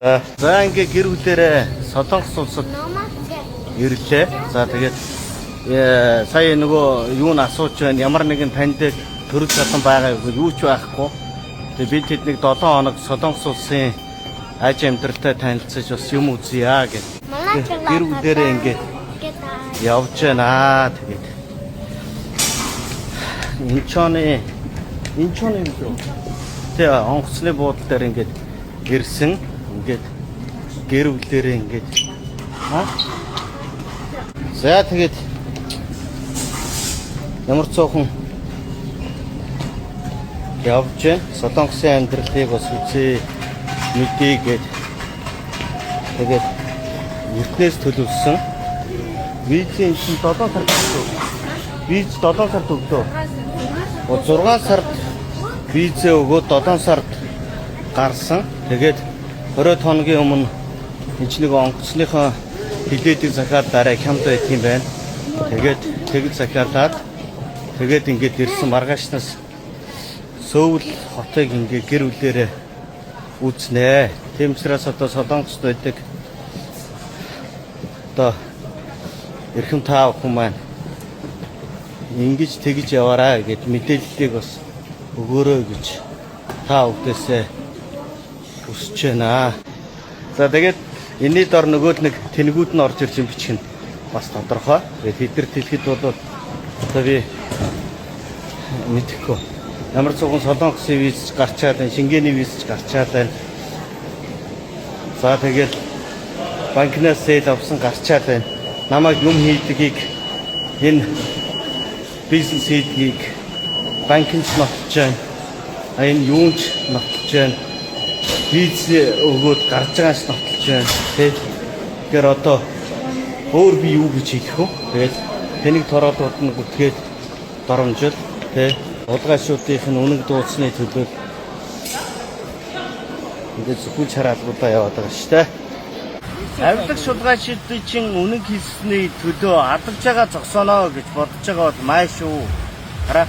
За, ингээ гэр бүлээрээ Солонгос улсад ирлээ. За, тэгээд сая нөгөө юу н асууж байна. Ямар нэгэн танд төрөл чадан байгаа юу, юу ч байхгүй. Тэгээд бид тэднийг 7 хоног Солонгос улсын аж амьдралтай танилцаж, бас юм үзье гэх. Гэр бүлээрээ ингээд явж байна. Тэгээд Инчоны юм уу? Тэ, онгоцны буудлын дээр ингээд ирсэн. Ингээд гэр бүлээрээ ингээд аа. За, тэгээд ямар цоохон явж байна. Солонгосын амьдралыг бас үзье, мэдье гээд тэгээд эртнээс төлөвлөсөн. Визийн чинь 7 сард өглөө. Виз 7 сард өглөө. 6 сард визээ өгөөд 7 сард гарсан. Тэгээд 20 хоногийн өмнө энэ ч нэг онгоцныхоо билетийг захиад дараа хямд байх юм байна. Тэгээд тэгж захиалаад, тэгээд ингээд ирсэн. Маргаашнаас Сөүл хотыг ингээд гэр бүлээрээ үзнэ. Тийм учраас одоо Солонгост байдаг одоо эрхэм та бүхэн маань ингэж тэгж яваарай гэд мэдээллийг бас өгөөрэй гэж та бүхнээсээ хүсэж байна. За, тэгээд энэний дор нөгөө л нэг тэнэгүүд нь орж ирж юм бичих нь бас тодорхой. Тэгээд тэд нар хэлэхэд бол одоо би мэдэхгүй. Ямар цуган Солонгосын виз гарчаад байна, Шенгений виз гарчаад байна. За, тэгэл банкнаас зээл авсан гарчаад байна. Намайг юм хийдгийг, энэ бизнес хийдгийг банкнд нотолж байна. А энэ юунч нотолж байна. Виз өгөөд гарч байгаас нотолж байна. Тэ. Тэгэхээр одоо өөр би юу гэж хэлэх вэ? Тэгэл тэнэг тороолууд нь гүтгээд доромжил, тэ, хулгайчуудын нь үнэг дууцны төлөө ингээд зөвхөн чараалгуудаа яваад байгаа шүү дээ. Авилга шулгайчдын чинь үнэн хэлсний төлөө алгаж байгаа зогсооно гэж бодож байгаа бол маа шүү. Хараа,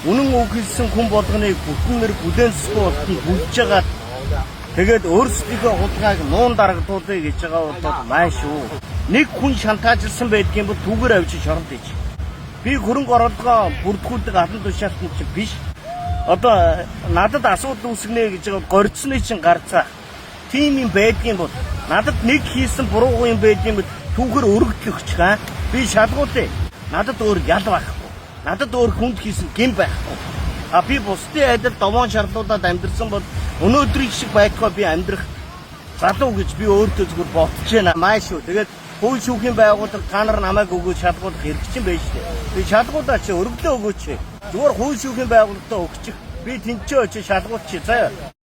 үнэн үг хэлсэн хүн болгоныг бүтэн нэр бүлээнсгүй болтон бүлж байгаа. Тэгээд өөрсдийнхөө хулгайг нуун даргадуулъя гэж байгаа бол маа шүү. Нэг хүн шантаажилсан байдгийн бол түүгээр авчиж шоронд ич. Би хөрөнгө оруулалгоо бүрдгүүлдэг алан тушаалтан чинь биш. Одоо надад асуудал үүсгэнэ гэж байгаа горьцсны чинь гарцаа. Тийм юм байдгийн бол, надад нэг хийсэн буруугүй юм байдгийн бол түүхээр өргөдөл өгч хаа. Би шалгуулъя. Надад өөр ял байхгүй. Надад өөр хүнд хийсэн гэм байхгүй. А би бусдын адил довоон шарлуудад амьдрсан бол өнөөдрийн шиг байтугай би амьдрах залуу гэж би өөртөө зүгээр бодож байна. Маа шүү. Тэгээд хууль шүүхийн байгууллага, та нар намайг өгөөд шалгуулах хэрэг чинь байж тээ. Би шалгуулаач, өргөлөө өгөөч. Зүгээр хууль шүүхийн байгууллагатаа өгчих. Би тэнцээ очиж шалгуулчих. Заяа.